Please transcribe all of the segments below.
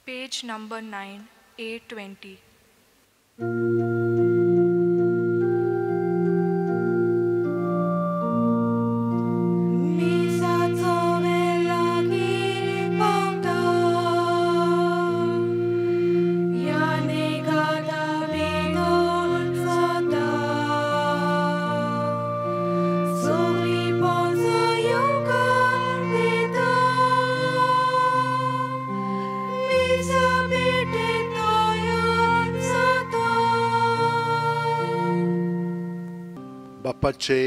Page number 9, A20. बापाचे,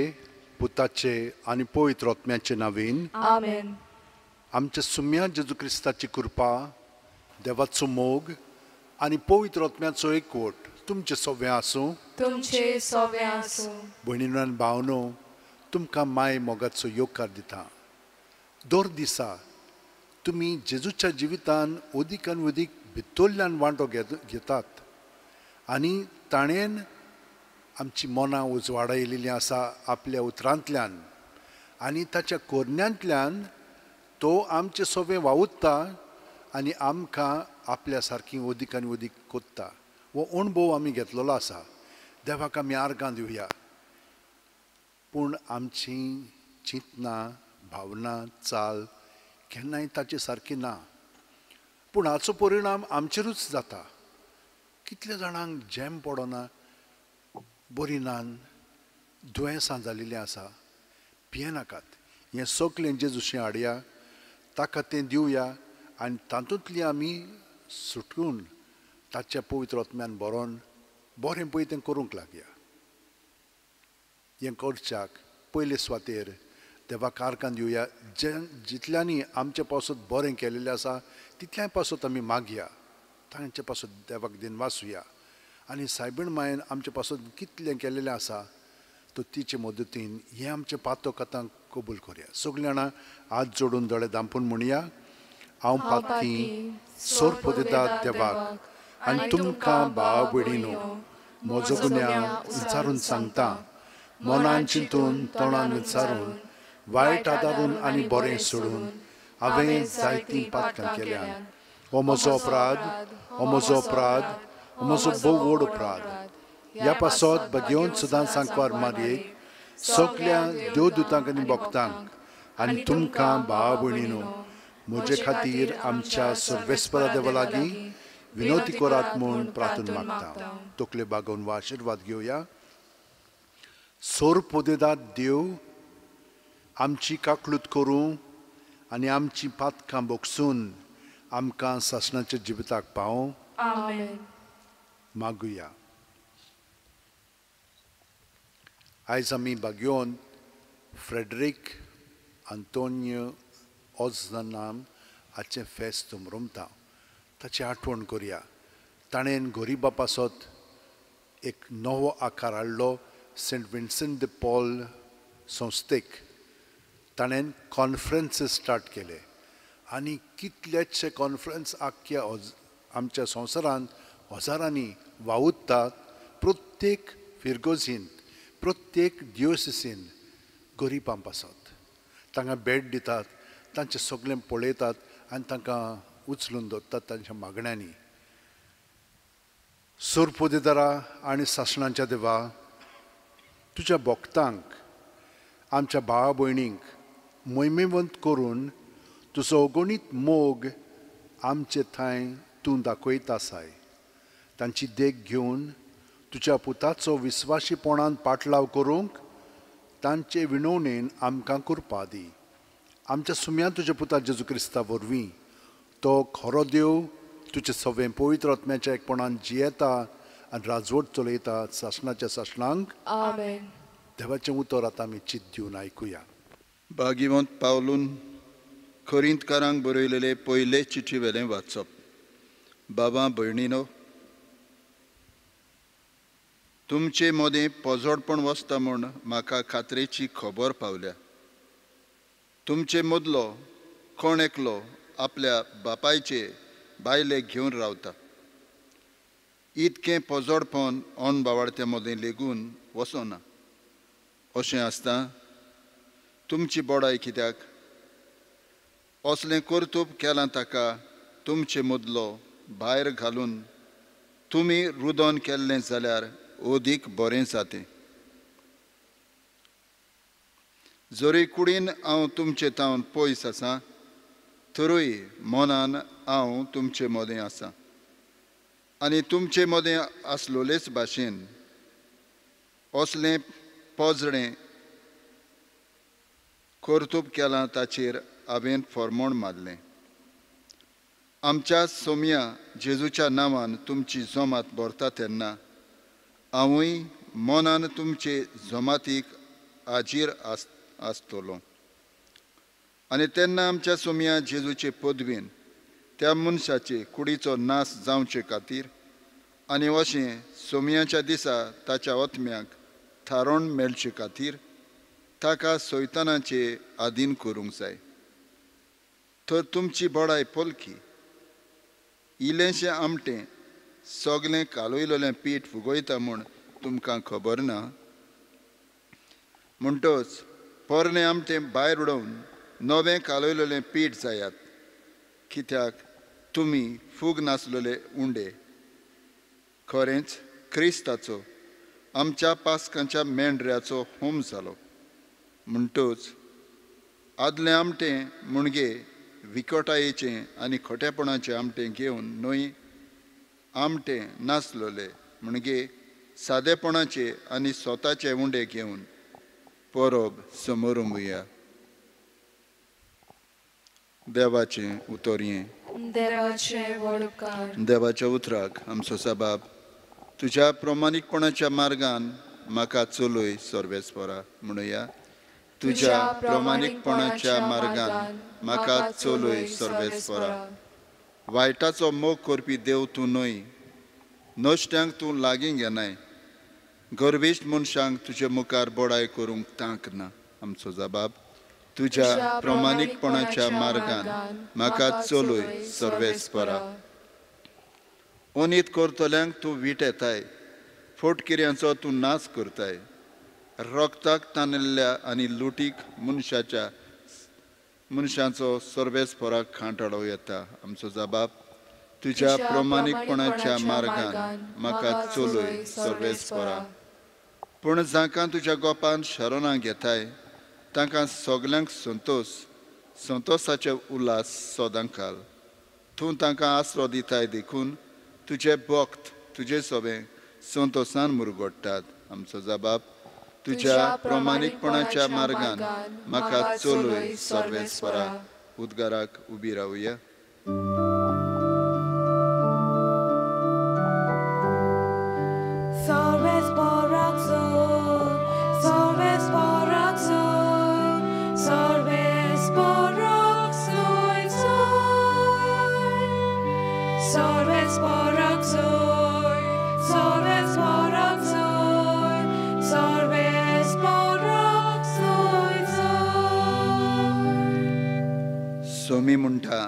पुताचे आनी पवित्र आत्म्याचे नांवान आमेन. आमच्या सुम्या जेजू क्रिस्ताची कृपा, देवाचो मोग आनी पवित्र आत्म्याचो एकवट तुमचे सगळें आसूं. तुमचे सगळें आसूं. भयणीनो आनी भावनो, तुमकां माय मोगाचो येवकार दिता. दर दिसा तुमी जेजूच्या जिवितान अदीक आनी अदीक भितरल्यान वांटो घेतात आनी ताणें आमची मनां उजवाडायलेली आसा आपल्या उतरांतल्यान आनी ताच्या कोरण्यांतल्यान तो आमचे सोबे वावुरता आनी आमकां आपल्या सारकी अदीक आनी अदीक कोत्ता. हो अणभव आमी घेतलेलो आसा. देवाक आमी आर्गां दिवया. पूण आमची चिंतनां, भावना, चाल केन्नाय ताचे सारकी ना. पूण हाचो परिणाम आमचेरूच जाता. कितल्या जाणांक जेम पडना, बरी नान, दुयेंसां जाल्लीं आसा, पियेनाकात. हें सगळें जेजूशें हाडया, ताका तें दिवया आनी तातूंतली आमी सुटून ताच्या पवित्र आत्म्यान बरोवन बरें पळय तें करूंक लागया. हें करच्याक पयले सुवातेर देवाक आर्गां दिवया. जे जितल्यांनी आमचे पासत बरें केलेलें आसा तितल्याय पासत आमी मागया, तांचे पासत देवाक दिनवासुया आनी सायबीण मायेन आमचे पासत कितलें केलेलें आसा तो तिचे मदतीन हें आमचें पातक आतां कबूल करया. सगळीं जाणां हात जोडून दोळे धांपून म्हणया, हांव पातकी सोरपोदेदाद देवाक आनी तुमकां भाव भयणीनो म्हजो गुन्यांव विचारून सांगता. मनान चिंतून, तोंडान विचारून, वायट आदारून आनी बरें सोडून हांवें जायतीं पातकां केल्यात. हो म्हजो अपराध, हो म्हजो अपराध, म्हजो भोव व्हड अपराध. ह्या पासत भगेवन सदां सांकवार मारयेक सगल्या देवदूतांक आनी भक्तांक आनी तुमकां भाव भयणीनो म्हजे खातीर आमच्या सर्वेस्परा देवा लागीं विनवती करात म्हूण प्रार्थना मागता. तकले बागोवन वा आशिर्वाद घेवया. सोरपोदेदाद देव आमची काकलूत करूं आनी आमची पातकां बोगसून आमकां सासणाच्या जिविताक पावों. आमेन. मागुया. आयज आमी बागयोन फ्रेडरीक आंतोनियो ओजनाम हाचें फेस्त रोमता. ताची आठवण करया. ताणें गरिबा पासत एक नवो आकार हाडलो सेंट विन्सेंट the Paul संस्थेक. ताणें कॉन्फरन्सीस स्टार्ट केले आनी कितलेशे कॉन्फरन्स आख्ख्या आमच्या संवसारांत हजारांनी वावुरतात. प्रत्येक फिरगोजीन, प्रत्येक दियोसिसीन गरिबां पासत तांकां भेट दितात, तांचें सगळें पळयतात आनी तांकां उचलून दवरतात तांच्या मागण्यांनी. सोरपोदेदारा आनी सासणाच्या देवा, तुज्या भक्तांक, आमच्या भावा भयणींक मोहिमेवंत करून तुजो अगणीत मोग आमचे थंय तूं दाखयत आसाय. तांची देख घेवन तुज्या पुताचो विस्वाशीपणान पाटलाव करूंक तांचे विनवणेन आमकां कृपा दी. आमच्या सुम्या तुज्या पुता जेजू क्रिस्ता वरवीं तो खरो देव तुजे सगळें पवित्र आत्म्याच्या एकपणान जियेता आनी राजवट चलयता सासणाच्या सासणांक. आमेन. देवाचें उतर आतां आमी चित दिवन आयकुया. भागिवंत पावलून कोरिंतकारांक बरयलेले पयले चिठी वेलें वाचप. बाबा भयणीनो, तुमचे मदें पोजोडपण वसता म्हूण म्हाका खात्रेची खबर पावल्या. तुमचे मदलो कोण एकलो आपल्या बापायचे बायलेक घेवन रावता. इतकें पोजोडपण अणबावाडत्या मदें लेगून वचना. अशें आसता तुमची बडाय कित्याक? असलें कर्तूब केलां ताका तुमचे मदलो भायर घालून तुमी रुदन केल्लें जाल्यार अदीक बरें जातें। जरी कुडीन हांव तुमचे तावन पयस आसा तरूय मनान हांव तुमचे मदें आसा आनी तुमचे मदें आसलोलेच भाशेन असलें पोजडें कर्तूब केलां ताचेर हांवें फॉर्मोण मारलें। आमच्या सोम्या जेजूच्या नांवान तुमची जमात भरता तेन्ना हांवूय मनान तुमचे जमातीक हाजीर आसतलो आनी तेन्ना आमच्या सोम्या जेजूचे पदवीन त्या मनशाचे कुडीचो नाश जावचे खातीर आनी अशें सोम्याच्या दिसा ताच्या आत्म्याक थारोवन मेळचे खातीर ताका सैतानाचे आधीन करूंक जाय। तर तुमची बडाय पोलकी इल्लेंशें आमटें सगळें कालयलेलें पीठ फुगयता म्हूण तुमकां खबर ना। म्हणटच पोरणें आमटें भायर उडोवन नवें कालयलेलें पीठ जायात, कित्याक तुमी फूग नासलेले उंडे। खरेंच क्रिस्ताचो आमच्या पास्कांच्या मेंढऱ्याचो होम जालो। म्हणटच आदलें आमटें मुणगे विकटायेचें आनी खोटेपणाचें आमटें घेवन न्हय आमटें नासलोले म्हणजे सादेपणाचे आनी स्वताचे उंडे घेवन परब समोरंबुया। देवाचें उतरयें देवाचें व्हड उपकार। देवाच्या उतराक आमचो सबाब तुज्या प्रमाणीकपणाच्या मार्गान म्हाका चलय सर्वेस्परा म्हणुया। तुज्या प्रमाणीकपणाच्या मार्गान म्हाका चलय सर्वेस्परा। वायटाचो मोग करपी देव तूं न्हय, नश्ट्यांक तूं लागीं घेनाय, गर्विश्ट मनशांक तुजे मुखार बडाय करूंक तांक ना। आमचो जबाब तुज्या प्रमाणीकपणाच्या मार्गान म्हाका चलय सर्वेस्परा। अनीत करतल्यांक तूं वीट येताय, फोटकिऱ्यांचो तूं नाश करताय, रक्ताक ताणिल्ल्या आनी लुटीक मनशाचो सर्वेस्पराक खांटाळो येता। आमचो जबाब तुज्या प्रमाणीकपणाच्या मार्गान म्हाका चलय सर्वेस्परा। पूण जांकां तुज्या गोपान शरणां घेताय तांकां सगल्यांक संतोष संतोषाचे उल्हास सदां घाल। तूं तांकां आसरो दिताय देखून तुजे भक्त तुजे सोबे संतोषान मुरगोडटात। आमचो जबाब तुज्या प्रमाणीकपणाच्या मार्गान म्हाका चलय सर्वेस्परा। उद्गाराक उबी रावया। सोमी म्हणटा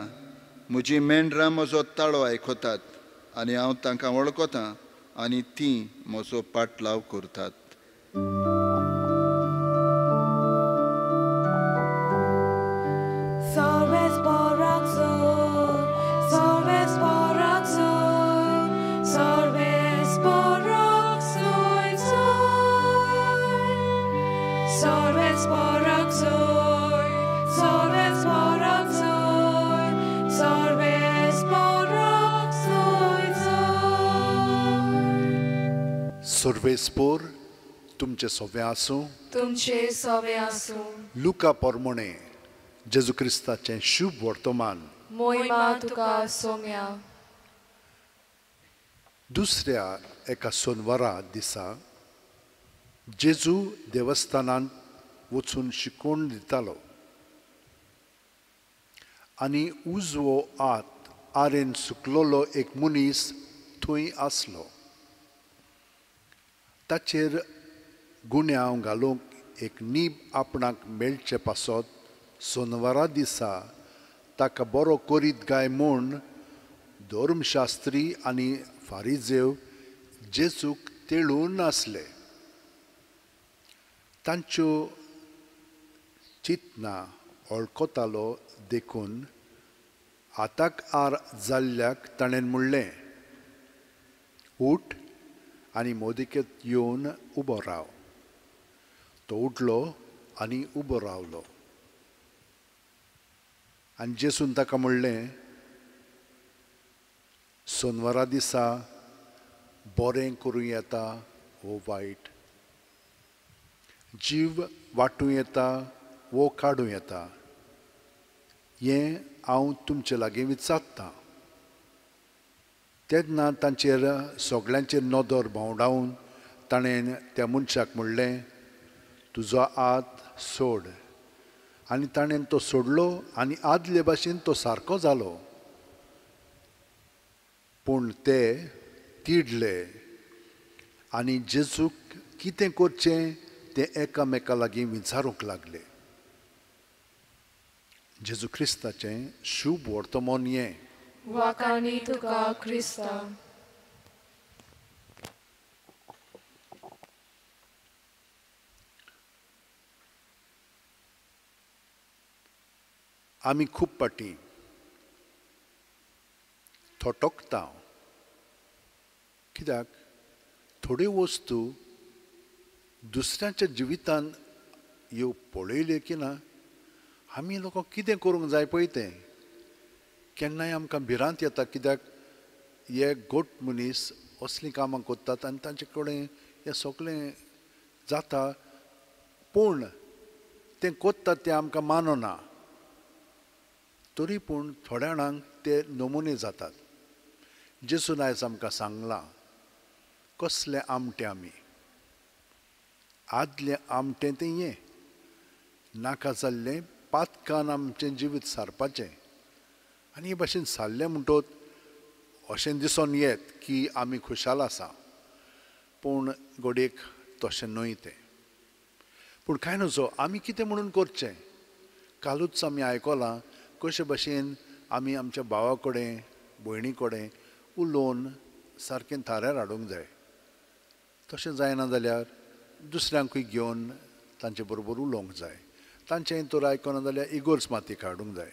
म्हजी मेंढरां म्हजो ताळो आयकतात आनी हांव तांकां वळखतां आनी तीं म्हजो पाटलाव करतात। सर्वेस्पोर तुमचे सोवे आसूं, तुमचे सोवे आसूं। लुका पोरमोणे जेजू क्रिस्ताचें शुभ वर्तमान। मोहिमा तुका सोम्या। दुसऱ्या एका सोनवारा दिसा जेजू देवस्थानांत वचून शिकोवन दितालो आनी उजवो हात आरेन सुकलोलो एक मनीस थंय आसलो। ताचेर गुन्यांव घालूंक एक नीब आपणाक मेळचे पासत सोनवारा दिसा ताका बरो करीत काय म्हूण धर्मशास्त्री आनी फारिजेव जेजूक तेळून आसले। तांच्यो चिंतना वळखतालो देखून हाताक आर जाल्ल्याक ताणें म्हणलें, उठ आनी मोदिकेत येवन उबो राव. तो उठलो आनी उबो रावलो. आनी जेसून ताका म्हणलें, सोनवारा दिसा बरें करूं येता वो वायट, जीव वांटूं येता वो काडूं येता, हें हांव तुमचे लागीं विचारतां. तेन्ना तांचेर सगळ्यांचेर नदर भोंवडावन ताणें त्या मनशाक म्हणलें, तुजो हात सोड. आनी ताणें तो सोडलो आनी आदले भाशेन तो सारको जालो. पूण ते तिडले आनी जेजूक कितें करचें तें एकामेका लागीं विचारूंक लागले. जेजू क्रिस्ताचें शुभ वर्तमान हें. वाखाणी तुका क्रिस्ता. आमी खूब फाटीं थटकता, कित्याक थोड्यो वस्तू दुसऱ्यांच्या जिवितान ह्यो पळयल्यो की ना, आमी लोकांक कितें करूंक जाय पळय तें. केन्नाय आमकां भिरांत येता, कित्याक हे गोट मनीस असलीं कामां करतात आनी तांचे कडेन हें सगळें जाता, पूण तें करतात तें आमकां मानना. तरी पूण थोड्या जाणांक ते नमुने जातात. जेजून आयज आमकां सांगलां कसलें आमटें आमी, आदलें आमटें तें हें नाका जाल्लें पातकान आमचें जिवीत सारपाचें. आनी हे भाशेन सारलें म्हणटोच अशें दिसून येत की आमी खुशाल आसा, पूण घडयेक तशें न्हय तें. पूण कांय नजो आमी कितें म्हणून करचें. कालूच आमी आयकलां कशे भाशेन आमी आमच्या भावा कडेन भयणी कडेन उलोवन सारकें थाऱ्यार हाडूंक जाय. तशें जायना जाल्यार दुसऱ्यांकूय घेवन तांचे बरोबर उलोवंक जाय. तांचें तर आयकना जाल्यार इगोर्ज मातीक हाडूंक जाय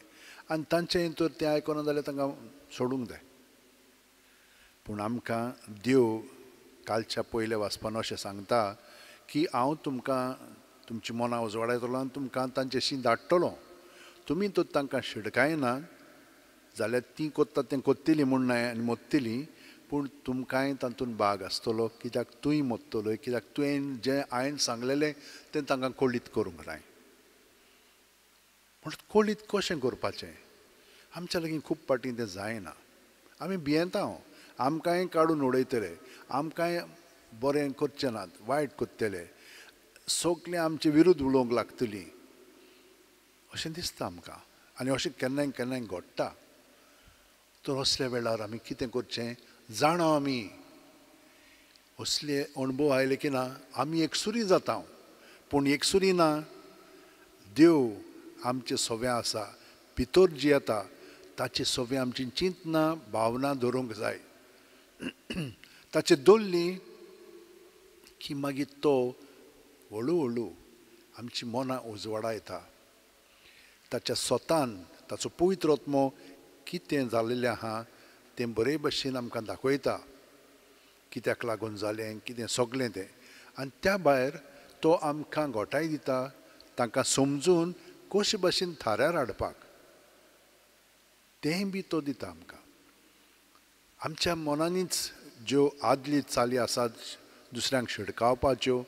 आनी तांचें तर तें आयकना जाल्यार तांकां सोडूंक जाय. पूण आमकां देव कालच्या पयल्या वाचपान अशें सांगता की हांव तुमकां तुमची मनां उजवाडायतलो आनी तुमकां तांचेशी धाडटलो. तुमी तर तांकां शिडकायना जाल्यार तीं करतात तें करतलीं म्हूण न्हय आनी मोत्तलीं, पूण तुमकांय तातूंत भाग आसतलो, कित्याक तूंय मोत्तलो, कित्याक तुवें जें हांवें सांगलेलें तें तांकां कळीत करूंक जाय. पूण कळीत कशें करपाचें आमच्या लागीं खूब फाटीं तें जायना. आमी भियेता, आमकांय काडून उडयतले, आमकांय बरें करचे नात, वायट करतले, सगळें आमचे विरुद्ध उलोवंक लागतलीं अशें दिसता आमकां. आनी अशें केन्नाय केन्नाय घडटा. तर असल्या वेळार आमी कितें करचें जाणा आमी. असले अणभव आयले की ना आमी एकसुरी जाता, पूण एकसुरी ना, देव आमचे सव्या आसा, भितर जी येता ताचे सव्या आमची चिंतना भावना धरूंक जाय. ताचे दवरली की मागीर तो हळू हळू आमची मनां उजवाडा येता. ताच्या स्वतान ताचो पवित्र आत्मो कितें जाल्लें आहा तें बरे भशेन आमकां दाखयता, कित्याक लागून जालें कितें सगळें तें. आनी त्या भायर तो आमकां घोटाय दिता तांकां समजून कशे भशेन थाऱ्यार हाडपाक, तेंय बी तो दिता आमकां. आमच्या मनांनीच ज्यो आदली चाली आसात दुसऱ्यांक शिडकावपाच्यो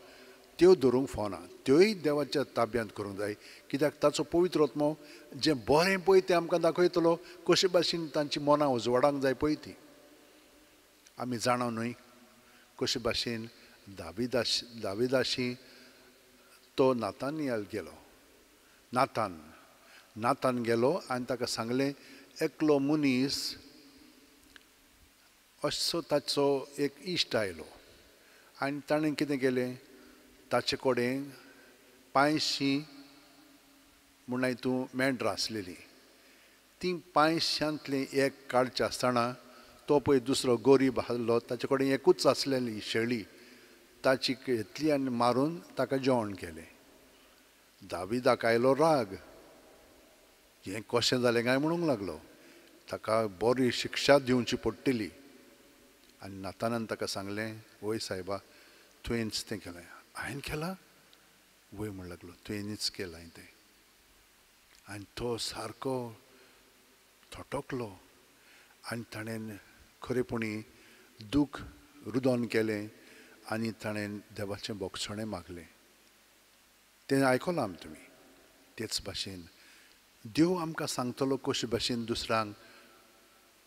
त्यो धरूंक फावना, त्योय देवाच्या ताब्यांत करूंक जाय, कित्याक ताचो पवित्र आत्मो जें बरें पळय तें आमकां दाखयतलो, कशे भाशेन तांची मनां उजवाडांक जाय पळय ती. आमी जाणा न्हय कशे भाशेन दाविदाशी तो नातानियल गेलो, नातान गेलो आनी ताका सांगलें एकलो मनीस असो ताचो एक इश्ट आयलो आनी ताणें कितें केलें, ताचे कडेन 500 म्हणल्यार तूं मेंढरां आसलेलीं, तीं 500 एक काडचें आसतना तो पळय दुसरो गोरीब आसलो, ताचे कडेन एकूच आसलेली शेळी, ताची घेतली आनी मारून ताका जेवण केलें. दाविदाक आयलो राग, हें कशें जालें काय म्हणूंक लागलो. ताका बरी शिक्षा दिवची पडटली. आनी नातानान ताका सांगलें, वय सायबा तुवेंच तें केलें. हांवें केलां? वय म्हण लागलो, तुवेंच केलां तें. आनी तो सारको थटकलो आनी ताणें खरेपणी दूख रुदन केलें आनी ताणें देवाचें बोगसणें मागलें. तें आयकलां आमी तुमी. तेच भाशेन देव आमकां सांगतलो कशे भाशेन दुसऱ्यांक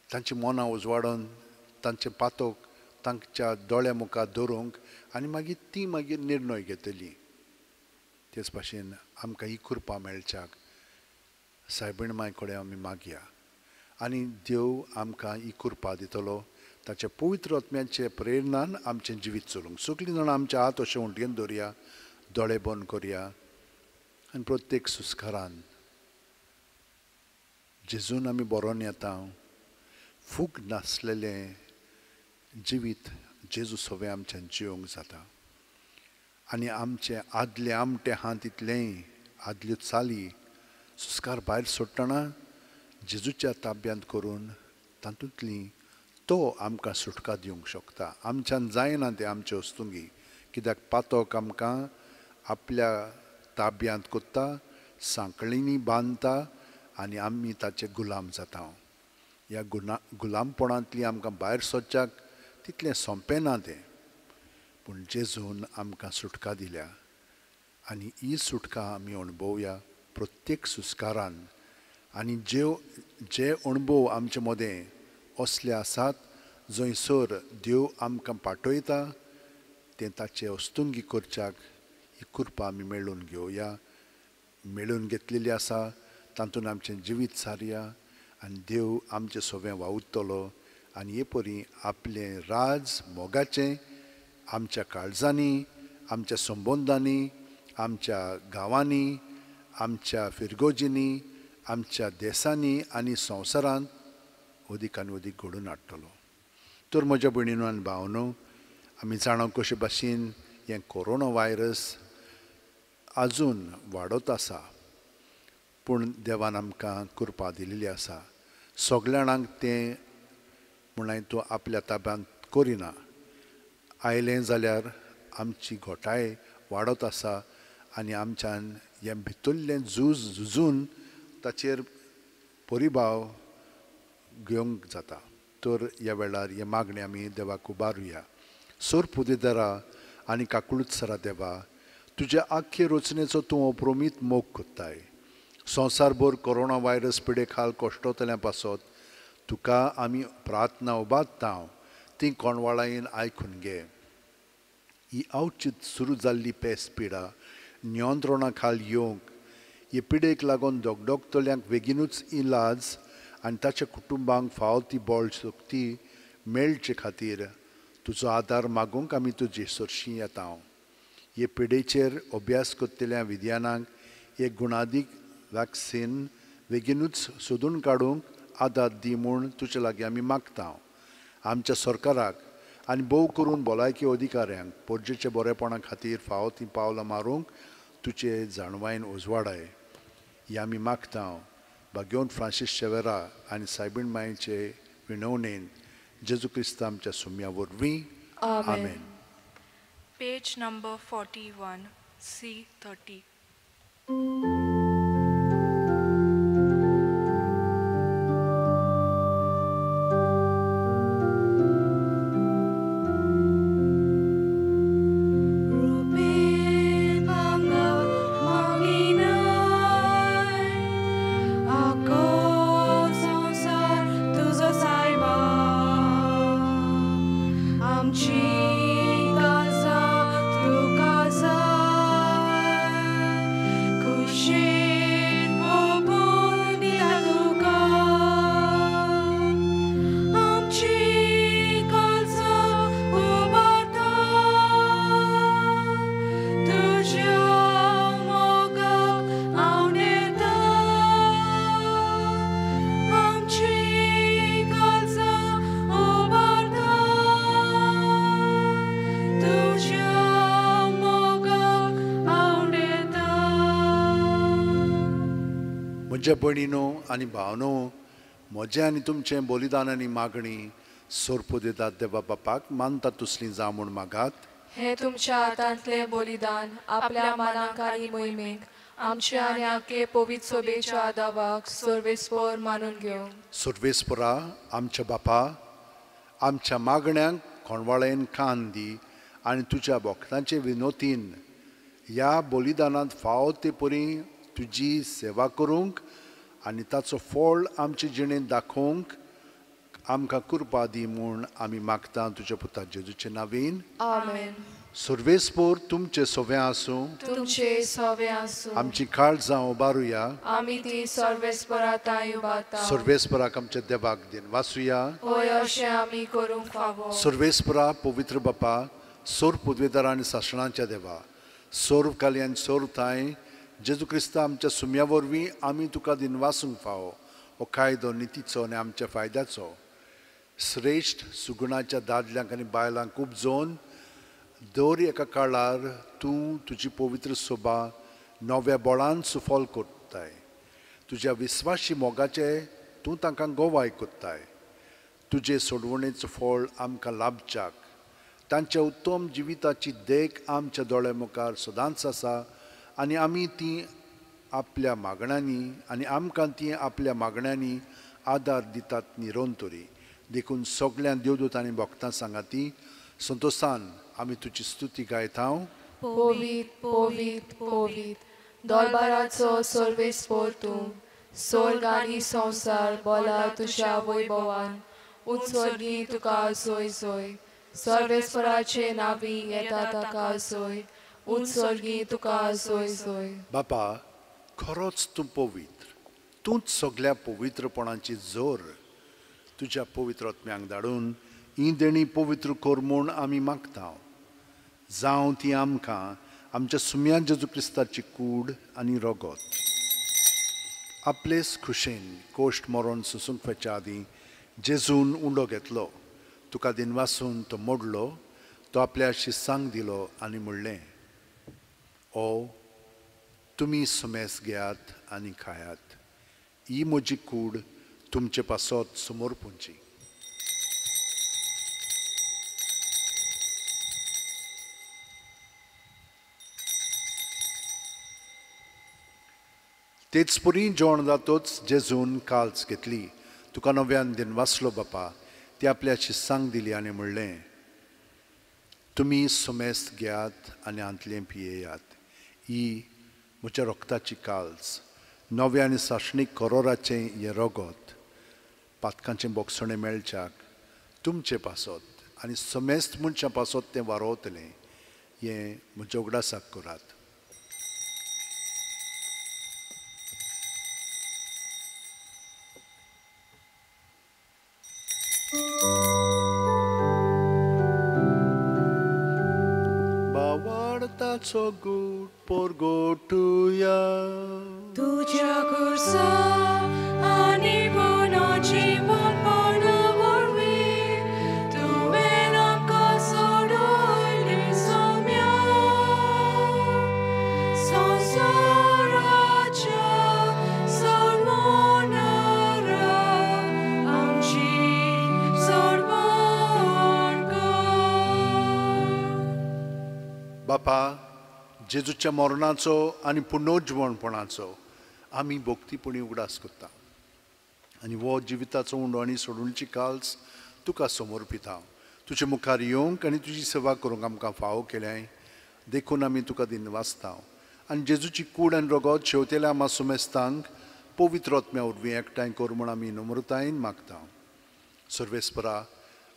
तांची मनां उजवाडून तांचें पातोक तांच्या दोळ्या मुखार दवरूंक आनी मागीर ती मागीर निर्णय घेतली. तेच भाशेन आमकां ही कृपा मेळच्याक सायबीण माय कडेन आमी मागया आनी देव आमकां ही कृपा दितलो. ताच्या पवित्र आत्म्याचे प्रेरणान आमचें जिवीत चलूंक. सगळीं जाणां आमच्या हात अशें उंटयेन दवरया, दोळे बंद करया आनी प्रत्येक सुस्कारान जेजून आमी बरोवन येता. फूक नासलेलें जिवीत जेजू सवें आमच्यान जिवंक जाता आनी आमचें आदलें आमटें आहा तितलेंय आदल्यो चाली सुस्कार भायर सोडटना जेजूच्या ताब्यांत करून तातूंतली तो आमकां सुटका दिवंक शकता. आमच्यान जायना तें आमचे वस्तुंगी, कित्याक पातोक आमकां आपल्या ताब्यांत कोत्ता, सांकळींनी बांदता आनी आमी ताचे गुलाम जाता. ह्या गुलामपणांतली आमकां भायर सरच्याक तितलें सोंपें ना तें, पूण जेजून आमकां सुटका दिल्या आनी ही सुटका आमी अणभवया प्रत्येक सुस्कारान. आनी जे अणभव आमचे मदें असले आसात जंयसर देव आमकां पाठयता तें ताचे वस्तुंगी करच्याक ही कृपा आमी मेळोवन घेवया. मेळोवन घेतलेली आसा तातूंत आमचें जिवीत सारया आनी देव आमचें सवें वावुरतलो आनी हे परी आपलें राज मोगाचें आमच्या काळजांनी, आमच्या संबंदांनी, आमच्या गांवांनी, आमच्या फिरगोजींनी, आमच्या देसांनी आनी संवसारांत अदीक आनी अदीक घडोवन हाडटलो. तर म्हज्या भयणीनो आनी भावनो, आमी जाणा कशे भाशेन हें कोरोना व्हायरस आजून वाडत आसा, पूण देवान आमकां कृपा दिलेली आसा. सगल्या जाणांक तें म्हणल्यार तूं आपल्या ताब्यांत करिना. आयलें जाल्यार आमची घोटाय वाडत आसा आनी आमच्यान हें भितरलें झूज झुजून ताचेर परिभाव घेवंक जाता. तर ह्या वेळार हें मागणें आमी देवाक उबारुया. सोर पुदेदारा आनी काकुळूत सरा देवा, तुज्या आख्खे रचनेचो तूं अप्रमीत मोग कोत्ताय. संवसारभर कोरोना व्हायरस पिडे खाल कश्टोतल्या पासत तुका आमी प्रार्थना उबारता, ती कोणवाळायेन आयकून घे. ही अवचीत सुरू जाल्ली पेस पिडा नियंत्रणा खाल येवंक, हे पिडेक लागून दोगदोगतल्यांक बेगीनूच इलाज आनी ताच्या कुटुंबांक फावो ती बळ शक्ती मेळचे खातीर तुजो आदार मागूंक आमी तुजे सरशीं येता. हे पिडेचेर अभ्यास करतल्या विज्ञानांक एक गुणादीक वॅक्सिन बेगीनूच सोदून काडूंक आदार दी म्हूण तुजे लागीं आमी मागता. आमच्या सरकाराक आनी भोव करून भलायकी अधिकाऱ्यांक पोरजेच्या बरेपणा खातीर फावो तीं पावलां मारूंक तुजे जाणवायेन उजवाडाय ही आमी मागता. भाग्योन फ्रांसीस शेवेरा आनी सायबीण मायेचे विनवणेन जेजू क्रिस्त आमच्या सुम्या वरवीं, आमेन. Page number 41, C30. म्हज्या भयणीनो आनी भावनो, म्हजें आनी तुमचें बलिदान आनी मागणी सोरपू दितात देवा बापाक मानता तसलीं जावं म्हूण मागात। हे तुमच्या हातांतलें बलिदान आपल्या मानाक आनी मोहिमेक आमच्या आनी आखे पवित्र सोबेच्या दावाक सर्वेस्पर मानून घेवं। सर्वेस्परा आमच्या बापा आमच्या मागण्यांक कोणवाळेन कान दी आनी तुज्या भक्तांचे विनोतीन ह्या बलिदानांत फावो ते परी तुजी सेवा करूंक आनी ताचो फळ आमचे जिणेंत दाखोवंक आमकां कृपा दी म्हूण आमी मागता तुज्या पुता जेजूचे नांवान। आमेन। सर्वेस्पर तुमचे सोवे आसूं, तुमचे सोवे आसूं। आमची काळजां उबारुया, आमी ती सर्वेस्परा तांय उबारता। सर्वेस्पराक आमच्या देवाक दिन वासुया, हय अशें आमी करूंक फावो। सर्वेस्परा पवित्र बापा सोर पुदवेदार आनी सासणाच्या देवा सोर्व काली आनी सोर्व थांय जेजू क्रिस्ता आमच्या सुम्या वरवीं आमी तुका दिनवासूंक फावो। हो कायदो नितीचो आनी आमच्या फायद्याचो श्रेश्ठ सुगुणाच्या दादल्यांक आनी बायलांक उपजोवन दर एका काळार तूं तुजी पवित्र सोबा नव्या बळान सुफल करताय। तुज्या विस्वाशी मोगाचे तूं तांकां गोवाय करताय। तुजे सोडवणेचो फळ आमकां लाभच्याक तांच्या उत्तम जिविताची देख आमच्या दोळ्या मुखार सदांच आसा आनी आमी ती आपल्या मागण्यांनी आनी आमकां ती आपल्या मागण्यांनी आदार दितात निरंतरी। देखून सगळ्यां देवदूत आनी भक्तां सांगाती संतोसान आमी तुजी स्तुती गायता। पवित्र पवित्र पवित्र दरबाराचो सर्वेस्पर तूं, स्वर्ग आनी संवसार बोला तुज्या वैभवान। उत्सर्गी तुका जोय जोय, सर्वेस्पराचे नावी येता ताका जोय, उत्सर्गी तुका जोय जोय। बापा खरोच तूं पवित्र, तूंच सगळ्या पवित्रपणाची जोर। तुज्या पवित्र आत्म्यांक धाडून ही देणी पवित्र कर म्हूण आमी मागता। जावं ती आमकां आमच्या सुम्या जेजू क्रिस्ताची कूड आनी रगत। आपलेच खुशेन कोश्ट मरोन सोसूंक वचच्या आदीं जेजून उंडो घेतलो, तुका दिनवासून तो मोडलो, तो आपल्या शिस्सांक दिलो आनी म्हणलें, ओ तुमी सुमेस घेयात आनी खायात, ही म्हजी कूड तुमचे पासत समर्पूंची। तेच परी जेवण जातोच जेजून काल्च घेतली, तुका नव्यान दिनवासलो बापा, ती आपल्या शिस्सांक दिली आनी म्हणलें, तुमी सुमेस घेयात आनी हांतलें पियेयात, ही म्हज्या रक्ताची काल्च, नव्या आनी सासणीक करोराचें हें रगत पातकांचें बोगसणें मेळच्याक तुमचे पासत आनी समेस्त मनशां पासत तें वारोवतलें, हें म्हज्या उगडासाक करात। बावाडताचो गूट पोरगोटुया तुज्या खुर्सा आनी पुनर्जीवनपणा वरवीं तुवें आमकां सोडयली सोम्या संवसाराच्या सोडवणारा आमची सोडवण कर। बापा जेजूच्या मरणाचो आनी पुनर्जीवनपणाचो आमी भक्तीपणी उगडास करता आनी हो जिविताचो उंडो आनी सोडूनची काल्स तुका समर्पिता। तुजे मुखार येवंक आनी तुजी सेवा करूंक आमकां फावो केल्याय देखून आमी तुका दिनवासता आनी जेजूची कूड आनी रगत शेवतेल्या आमा सुमेस्तांक पवित्र आत्म्या वरवीं एकठांय कर म्हूण आमी नम्रतायेन मागता। सर्वेस्परा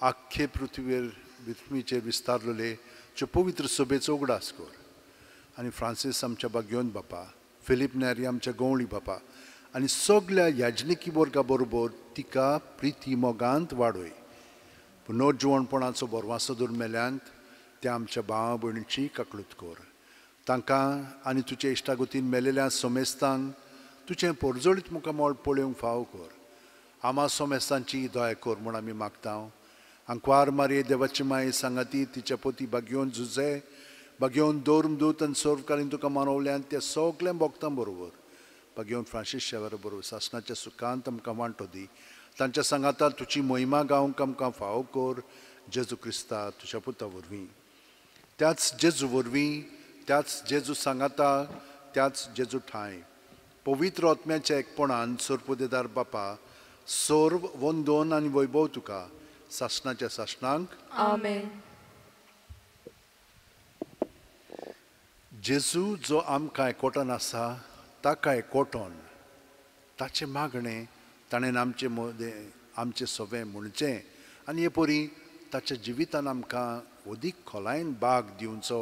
आख्खे पृथ्वीर पृथ्वीचेर विस्तारलेले ज्यो पवित्र सभेचो उगडास कर आनी फ्रांसीस आमच्या बागयोन बापा, फिलीप नेरी आमच्या गवळी बापा आनी सगल्या याजनिकी वर्गा बरोबर तिका प्रिती मोगांत वाडय। पुनर्जिवणपणाचो बरवासो दवर मेल्यांत त्या आमच्या भावा भयणीची काकळूत कर। तांकां आनी तुजे इश्टागतीन मेलेल्या सोमेस्तांक तुजें पोरजोळीत मुखामळ पळोवंक फावो कर। आमा सोमेस्तांची दया कर म्हूण आमी मागता। आंकवार मारये देवाची माये सांगाती तिच्या पोती बागयोन झुजे बागयोन दोर्म दूत आनी सर्वकालीन तुका मानवल्यान त्या सगळ्या भक्तां बरोबर पागेवन फ्रांसीस शेवारा बरोबर सासणाच्या सुखांत आमकां वांटो दी. तांच्या सांगाता तुजी मोहिमा गावंक आमकां फावो कर, जेजू क्रिस्ता तुज्या पुता वरवीं. त्याच जेजू वरवीं, त्याच जेजू सांगाता, त्याच जेजू ठांय पवित्र आत्म्याच्या एकपणान सोरपुदेदार बापा सर्व वंदन आनी वैभव तुका सासणाच्या सासणांक. आमेन. जेजू जो आमकां एकवटान आसा ताका एकवटोन ताचें मागणें ताणें आमचे मदें आमचें सवें म्हणचें आनी हे परी ताच्या जिवितान आमकां अदीक खोलायेन भाग दिवचो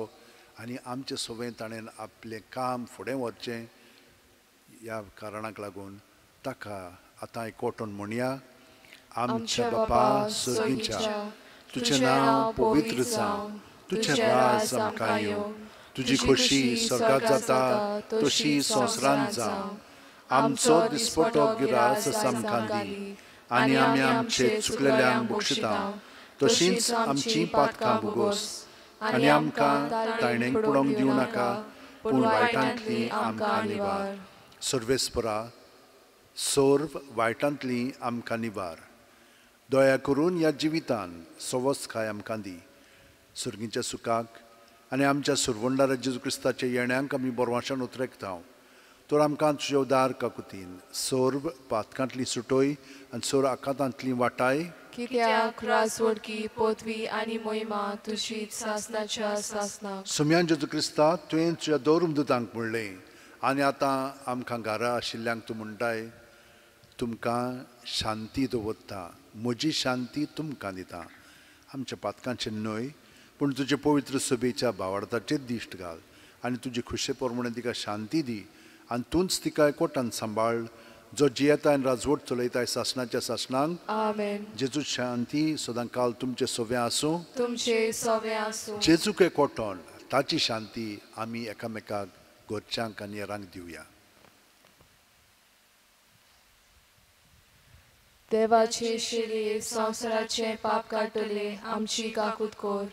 आनी आमचें सवें ताणें आपलें काम फुडें व्हरचें. ह्या कारणाक लागून ताका आतां एकवटोन म्हणया. आमच्या बापा सर्गीच्या, तुजें नांव पवित्र जावं, तुजें राज आमकां येवं, तुजी खोशी स्वर्गात जाता तशी संवसारांत जावं. आमचो दिसपटो गिरास आमकां दी आनी आमी आमचे चुकलेल्यांक बक्षिता तशींच आमची पातकां भोगोस आनी आमकां ताणें पडोवंक दिवं नाका, पूण वायटांतली आमकां निवार. सर्वेस्परा, सर्व वायटांतली आमकां निवार. दया करून ह्या जिवितान सवसकाय आमकां दी. सर्गीच्या सुखाक आनी आमच्या सुरवंडारा जेजू क्रिस्ताच्या येण्यांक आमी बरवाशान उतरेकता. तर आमकां तुज्या उदार काकुतीन सर्व पातकांतली सुटोय आनी सर्व आकांतांतली वाटाय. कित्याक राजवडकी पदवी आनी मोहिमा तुजी सासणाच्या सासणाक. सुम्यान जेजू क्रिस्ता, तुवें तुज्या दौरुमदूतांक म्हणलें आनी आतां आमकां घरा आशिल्ल्यांक तूं म्हणटाय, तुमकां शांती दवरता, म्हजी शांती तुमकां दिता. आमच्या पातकांचें न्हय पूण तुजे पवित्र सभेच्या भावार्थाचेर दिश्ट घाल आनी तुजी खुशे प्रमाणे तिका शांती दी आनी तूंच तिका एकवटान सांबाळ, जो जियेता आनी राजवट चलयताय सासणाच्या सासणांक. आमेन. जेजू शांती सदां काल तुमचे सवें आसूं, तुमचे सवें आसूं. जेजूक एकवटोन ताची शांती आमी एकामेकाक घरच्यांक आनी हेरांक दिवया. देवाचे शेलये संवसाराचें पाप काडटले आमची काकूत कर.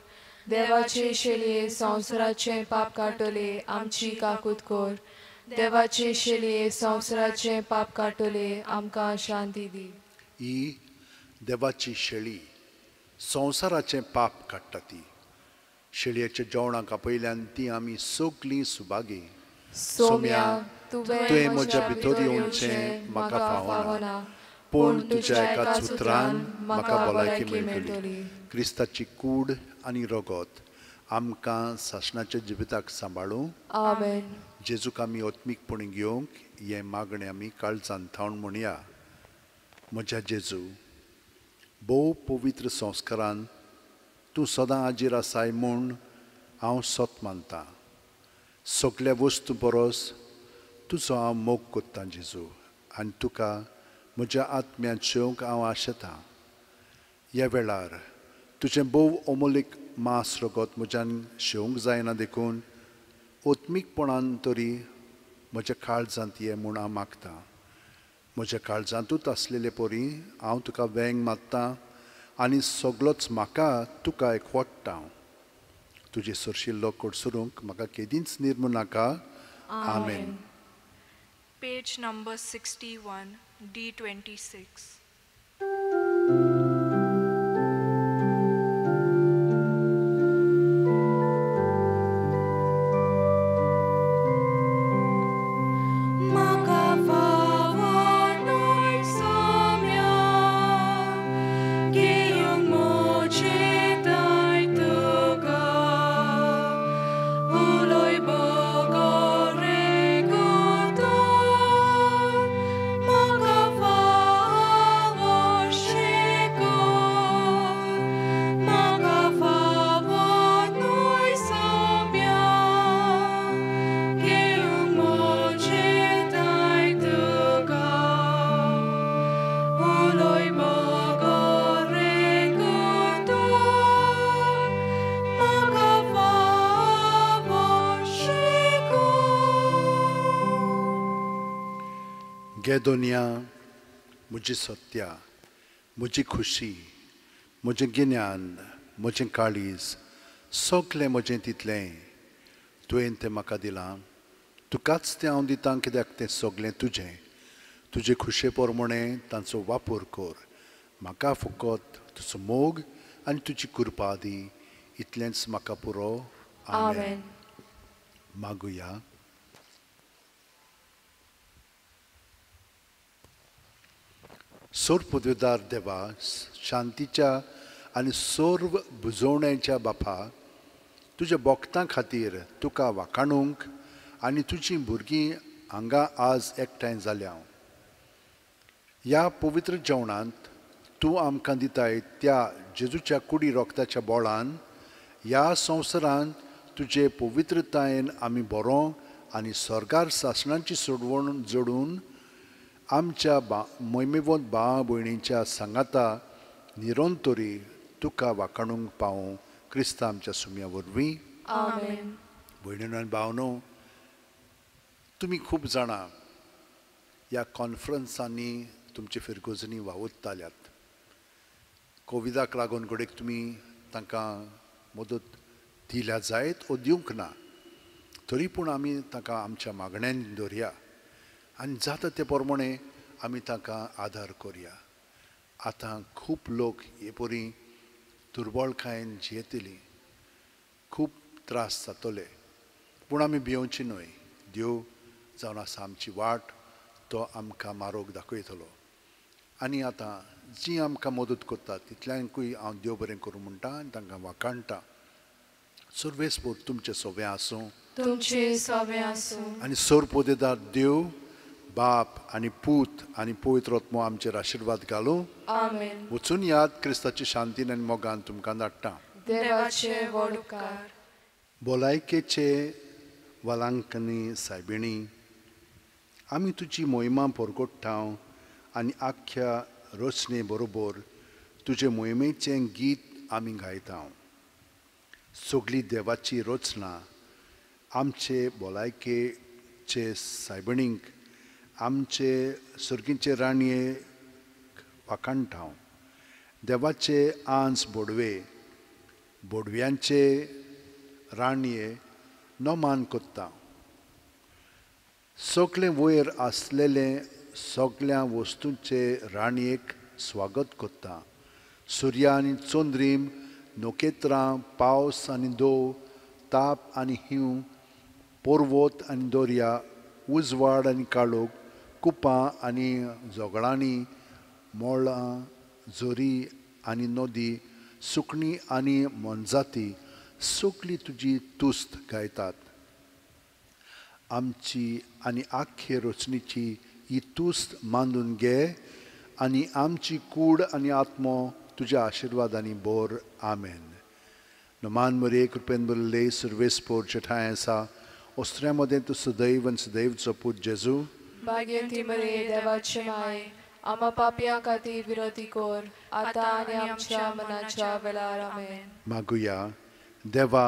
देवाचे शेलये संवसाराचें पाप काडटले आमची काकूत कर. देवाचे शेलये संवसाराचें पाप काडटले आमकां शांती दी. ही देवाची शेळी संवसाराचें पाप काडटा. ती शेळयेच्या जेवणाक आपयल्यान ती आमी सगळीं सुभागी. सोम्या, तुवें म्हज्या भितर येवचें म्हाका फावना, पूण तुज्या एकाच उतरान म्हाका भलायकी मेळटली. क्रिस्ताची कूड आनी रगत आमकां सासणाच्या जिविताक सांबाळूं. आमेन. जेजूक आमी आत्मीकपणी घेवंक हें मागणें आमी काळजान थावन म्हणया. म्हज्या जेजू, भोव पवित्र संस्कारान तूं सदां हाजीर आसाय म्हूण हांव सत मानतां. सगल्या वस्तू परस तुजो हांव मोग करतां जेजू, आनी तुका म्हज्या आत्म्यांत शेवंक हांव आशेतां. ह्या वेळार तुजें भोव अमोलीक मांस रगत म्हज्यान शेवंक जायना देखून आत्मीकपणान तरी म्हज्या काळजांत ये म्हूण हांव मागतां. म्हज्या काळजांतूच आसलेले परी हांव तुका वेंग मारतां आनी सगलोच म्हाका तुका एकवट्टा. तुजे सरशिल्लो कडसरूंक म्हाका केदींच निर्मू नाका. आमेन. Page number 61, D26. गे दोनिया, म्हजी सत्या, म्हजी खुशी, म्हजें गिन्यान, म्हजें काळीज, सगलें म्हजें तितलें तुवें तें म्हाका दिलां. तुकाच तें हांव दितां, कित्याक तें सगळें तुजें. तुजे खुशे प्रमाणे तांचो वापर कर. म्हाका फकत तुजो मोग आनी तुजी कृपा दी, इतलेंच म्हाका पुरो. आमेन. मागुया. सोर पदवेदार देवा, शांतीच्या आनी सर्व बुजोवण्याच्या बापा, तुज्या भक्तां खातीर तुका वाखाणूंक आनी तुजीं भुरगीं हांगा आज एकठांय जाल्या. ह्या पवित्र जेवणांत तूं आमकां दिताय त्या जेजूच्या कुडी रोगताच्या बोळान ह्या संवसारांत तुजे पवित्रतायेन आमी बरो आनी स्वर्गार सासणांची सोडवण जोडून आमच्या मोहिमेवंत भाव भयणींच्या सांगाता निरंतरी तुका वाखाणूंक पावूं, क्रिस्ता आमच्या सुम्या वरवीं. आमेन. भयणीनो आनी भावनो, तुमी खूब जाणां ह्या कॉन्फरन्सांनी तुमचे फिरगोजनी वावुरताल्यात. कोविडाक लागून घडयेक तुमी तांकां मदत दिल्या जायत ओ दिवंक ना, तरी पूण आमी तांकां आमच्या मागण्यांनी दवरया आनी जाता ते प्रमाणे आमी तांकां आदार करया. आतां खूब लोक हे परी दुर्बळकायेन जियेतली, खूब त्रास जातले, पूण आमी भियोवची न्हय. देव जावन आसा आमची वाट, तो आमकां मारोग दाखयतलो. आनी आतां जी आमकां मदत करता तितल्यांकूय हांव देव बरें करूं म्हणटा आनी तांकां वाखाणटा. सर्वेस्पोर तुमचें सोवें आसूं, तुमचें सोवें आसूं. आनी सोर पोदेदार देव बाप आनी पूत आनी पवित्र आत्मो आमचेर आशिर्वाद घालूं. आमेन. वचून याद क्रिस्ताची शांतीन आनी मोगान तुमकां धाडटा. देवाचे व्हड उपकार. भलायकेचे वलांकनी सायबिणी, आमी तुजी मोहिमा परगोट्टा आनी आख्ख्या रचने बरोबर तुजे मोहिमेचें गीत आमी गायता. सगळी देवाची रचना आमचे भलायकेचे सायबिणींक, आमचे सर्गीचे राणये वाखाणटा. देवाचे आंस बोडवे, बोडव्यांचे राणये नमान करता. सगळें वयर आसलेलें सगळ्या वस्तूंचे राणयेक स्वागत करता. सुर्या आनी चंद्रीम, नखेत्रां, पावस आनी दव, ताप आनी हींव, पर्वत आनी दर्या, उजवाड आनी काळोख, कुपां आनी झगडांनी, मळां, झरी आनी नदी, सुकणीं आनी मोनजाती सगळी तुजी तुस्त गायतात. आमची आनी आख्खे रचणीची ही तुस्त मानून घे आनी आमची कूड आनी आत्मो तुज्या आशिर्वादांनी बोर. आमेन. नमान मरे कृपेन बरले सर्वेस्पोर जेठांय आसा, ओस्त्र्या मदें तूं सदैव आनी सदैवचो पूत जेजू. भाग्यवंती मरे देवाचे माय, आमा पापयां खातीर विनवती कर, आतां आनी आमच्या मनाच्या वेळार. आमेन. मागुया. देवा,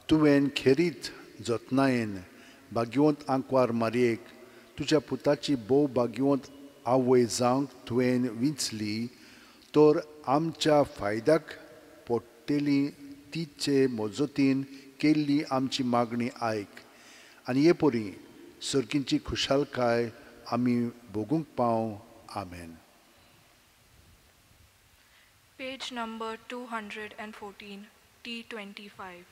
तुवें खेरीत जतनायेन भाग्यवंत आंकवार मारयेक तुज्या पुताची भोव भाग्यवंत आवय जावंक तुवें विंचली, तर आमच्या फायद्याक पडटली तिचे मजतीन केल्ली आमची मागणी आयक आनी हे परी सर्गींची खुशालकाय आमी भोगूंक पावं. आमेन. Page number 214, T25.